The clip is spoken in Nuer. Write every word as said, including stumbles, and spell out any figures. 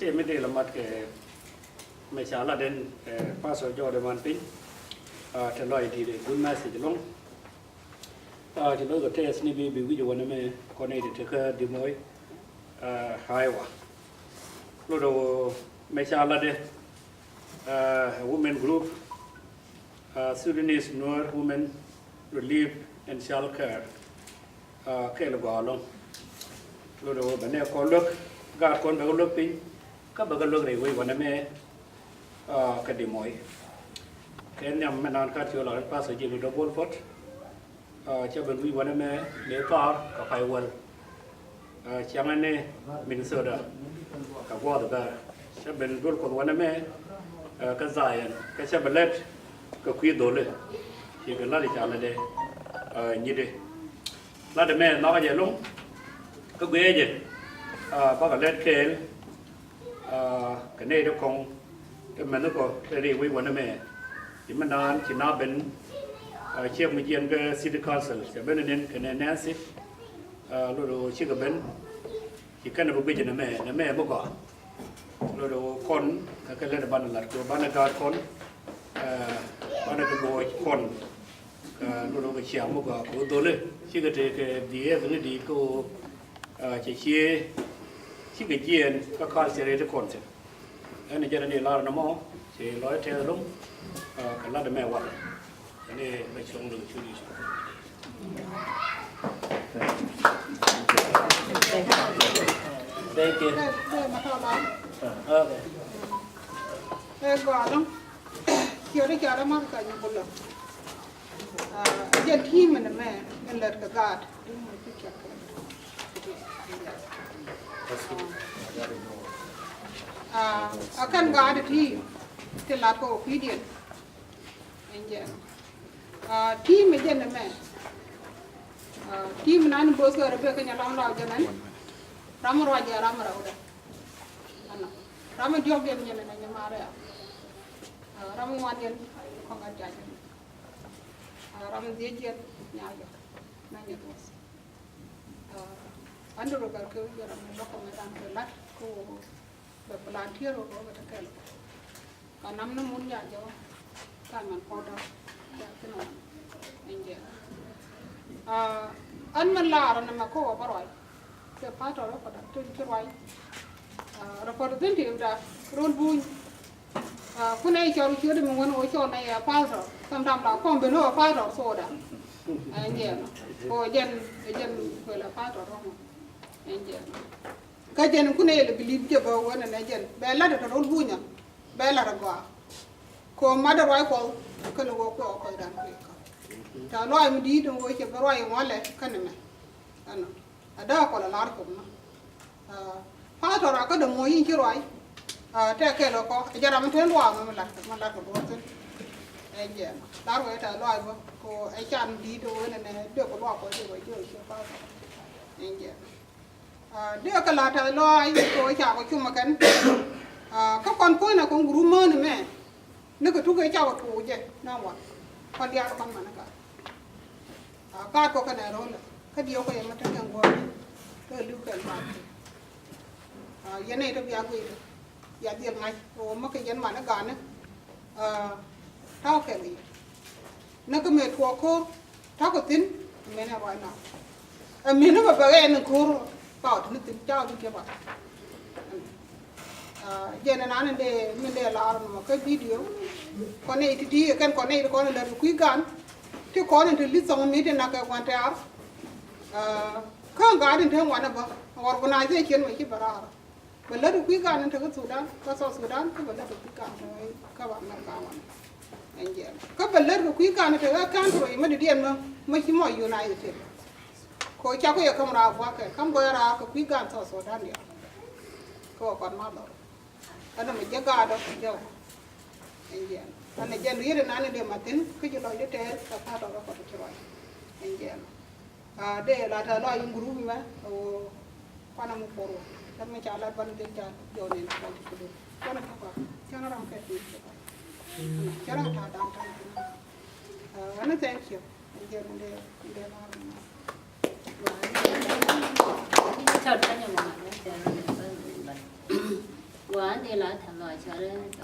Tëë mi dee la mat kɛ mɛ ca lat den, eh, Pastor Jɔɔdɛ man piny. Ah, te lɔc di̱i̱t ɛ good message lɔŋ. Ah, te lɔc kɛ tɛth ni bi bi wi̱c wanɛ mɛ kɔn ni te kä Des Moines, ah, Iowa. Lot ɛ wä mɛ ca lat dɛ, ah, women group, ah, Sudanese Nuer Women Relief and Child Care. Ah, kɛl gɔaa ɛlɔ̱ŋ. Lot ɛ wä bɛ nɛ kɔn luäk, gaat kɔn bɛ kɛ luäk piny, kä bɛ kɛ luäk rɛy wec wanɛ mɛ, ah, kä Des Moines. Kɛ nhiam mɛ naan kat ci wä la kä Pastor Jimmy Dɔbol Pɔt. Ah, cä ben wi̱i̱ wanɛ mɛ lɛ thaar kɛ pay wäl. Ah, ciaŋɛ ni Minnesota kɛ gua̱a̱th bɛr. Cä ben duel Kuɔth wanɛ mɛ, ah, kä Zion, kä cä bɛ lɛt kɛ kui̱ dho̱li. Ci kɛ lat i̱ ca lätdɛ, ah, nyitdɛ. Latdɛ mɛ nhɔakä jɛ lo̱ŋ kä guiɛ jɛ, ah, bakɛ lɛt kɛɛl, ah, kɛ nɛy ti kɔŋ, kɛ mɛnh kɔ te ri wi̱i̱ wanɛ mɛ. Ci mi naan ci na ben, ah, ciek mi jiɛn kä City Council cɛ ben nin kɛnɛ Nancy, ah, lot ɛ wä cikɛ ben. Ci kɛn ɛ bi guic nɛ mɛ, nɛ mɛ mi gɔaa. Lot ɛ wä kɔn kɛ kɛ lät banɛ lat kɛ banɛ gaat kɔn, ah, banɛ kɛ luɔc kɔn. Ah, lot ɛ wä kɛ ciaŋ mi gɔaa kɛ wä dho̱li cikɛ tëë kɛ dhieth ni di̱i̱t kɛ wä, ah, cɛ cie cikɛ jiɛɛn kä culture ti kɔn thi̱n. Ɛn jɛn ni lar nɔmɔ ci lɔc tɛth lo̱ŋ, ah, kɛ lat mɛ wal. Ɛn bɛ cuɔ̱ŋ lo̱ŋ cu di. Thank you. Okay. Ɛ gɔaa ɛlɔ̱ŋ. Ciɛ di ca rɛ math ka nyi bulä. Ah, jɛn ti̱i̱ mɛn mɛ in lät kɛ gaat. Ah, a kɛn gaat ti ti lat kɔ kui̱diɛn. Ɛn jɛn. Ah, ti̱i̱ mɛ jɛn mɛ. Ah, ti̱i̱ mɛ nan bo̱th kɛ rɛ bek kɛ nyɛ lam lau jɛn ɛn. Ram ruac jɛ ram rɛwdɛ. Ɛnɔ. Ram diɔ̱k jɛn nyɛ nɛ nyɛ marɛ. Ah, ram ŋuan jɛn kɔŋ a jac jɛn. Ah, ram dhiec jɛn nyal jɛ. Na nyɛ bo̱th. Ah, an doro gal kɛ wi̱c ram mi lo̱k kɔmɛ ran kɛ lat kä wä bɛ plan tier wä bɛ te kɛl. Ka nam ni mun ya jɛ wä ka man pɔt dɔ̱k ya kin wä ɛn jɛ. Ah, an mi lar ni mɛ kä wä bä ruac kɛ pastor rɛ kɔda tin ci ruac. Ah, representative da rol buny. Ah, kunɛ cɔl ciöt mi ŋuän ɣöö cɔl nɛ yɛ pastor. Sometimes la kɔm ben ɣöö pastor soda. Ɛn jɛn. Kɛ ɣöö jɛn, jɛn kuɛ la pastor rɔ mɔ. Ɛn jɛn. Kä jɛn kunɛ yɛ lɛ believe jɛ bä ɣöö nɛ nɛ jɛn. Bɛ lat ɛ tɔ rol bunyä. Bɛ lat ɛ gɔaa. Kɛ ɣöö mat ɛ ruac kuɔth. Kä lɛ ɣöö kuɛ ɣöö kɔc dan kuɛ kä. Ta luac mi di̱i̱t ɣöö cɛ bä ruac ŋuɔlɛ kä nɛ mɛ. Ɛnɔ. A dee a kɔl a lar kɔm na. Ah, pastor a kä dee muɔ̱c in ci ruac. Ah, tɛk kɛl kɔ, a jɛ ram in te luaak mi lat kɛ, mi lat kɛ duɔ̱ɔ̱r thi̱n. Ɛn jɛ, lar wee tɛk luaak bä, kɛ ɛ can di̱i̱t wee nɛ nɛ, dee kɛ luaak kɔ dee wee jiök ci pastor. Ɛn jɛ. Ah, dee kɛ lat tɛk luaak, kɛ wee ca kɛ cum ɛ kɛn. Ah, kä kɔn puɔ̱ny na kɔn group mäni mɛ. Ni kɛ tuk kɛ cakɔ tuuc jɛ na wan kɔn diaal kɔn man ɛ gaat. A gaat kɔ kɛnɛ ro̱l kä diɛw kɛ yɛ ma tekɛ ŋuɔ̱ɔ̱r kɛ li̱w kɛn gaat. A yɛn nɛy tɔ bia guiy tɔ bia dhiel ŋa̱c kɛ wä ma kɛ yɛn man ɛ gaat ni. A ta̱wä kɛn kɛ yɛ ni kɛ mëë tuɔɔk ko̱r. Ta̱kɔ thi̱n, mɛn ɛ ruac na. Ɛ mi̱n ni bɛ bɛ ɣɛn in ko̱r paut ni thi̱n ca bi kiɛ ba. Ah, jɛn ɛnan in dee min dee lar nɔmɔ kä video. Kɔn nɛy ti ti kɛn kɔn nɛy ti kɔn in lät kɛ kui̱ gan. Ti kɔn in ti li̱th thɔŋ mi ti nak kɛ gua̱n tɛ̈r. Ah, kä gaat in te ŋuan ɛ bä organization mɛ ci bɛ raar. Bɛ lät kui̱ gan in te kä Sudan, kä South Sudan, kä bɛ lät kui̱ gan te kä bɛ America wan. Ɛn jɛn. Kä bɛ lät kui̱ gan in te kä country mɛ didiɛn mɛ, mɛ ci mɔ United States. Kɛ ɣöö cakɔ yɛ käm raar gua̱kɛ, käm gɔɔy raar kɛ kui̱ gan South Sudan diaal. Kɛ ɣöö kɔn ma dhɔr. Kä nɔmɔ jɛ gaat ɔ jɛ ɔ. Ɛn jɛn. Kä nɛ jɛn riet inan in dee ma thi̱n, kä ji̱ lɔcdä tɛɛth, kɛ part of record ci ruac. Ɛn jɛn. Ah, dee la tɛth lɔaac in group mɛ, ɣöö kuanɛ mi puɔr wä. Lat mi ca lat banɛ dhil ca jɔɔn in kɔc ti kudun. Kuanɛ tɔk a, cɛn ram kɛ ti tɔk a. Cɛn ram ta̱a̱ da̱a̱n ta̱a̱ in. Ah, ɛn thank you. Ɛn jɛn in dee, in dee lar in. Tɔt kanyɛ mama, cɛn ram in. Ba ni la tɛm lɔ cɔrɛ.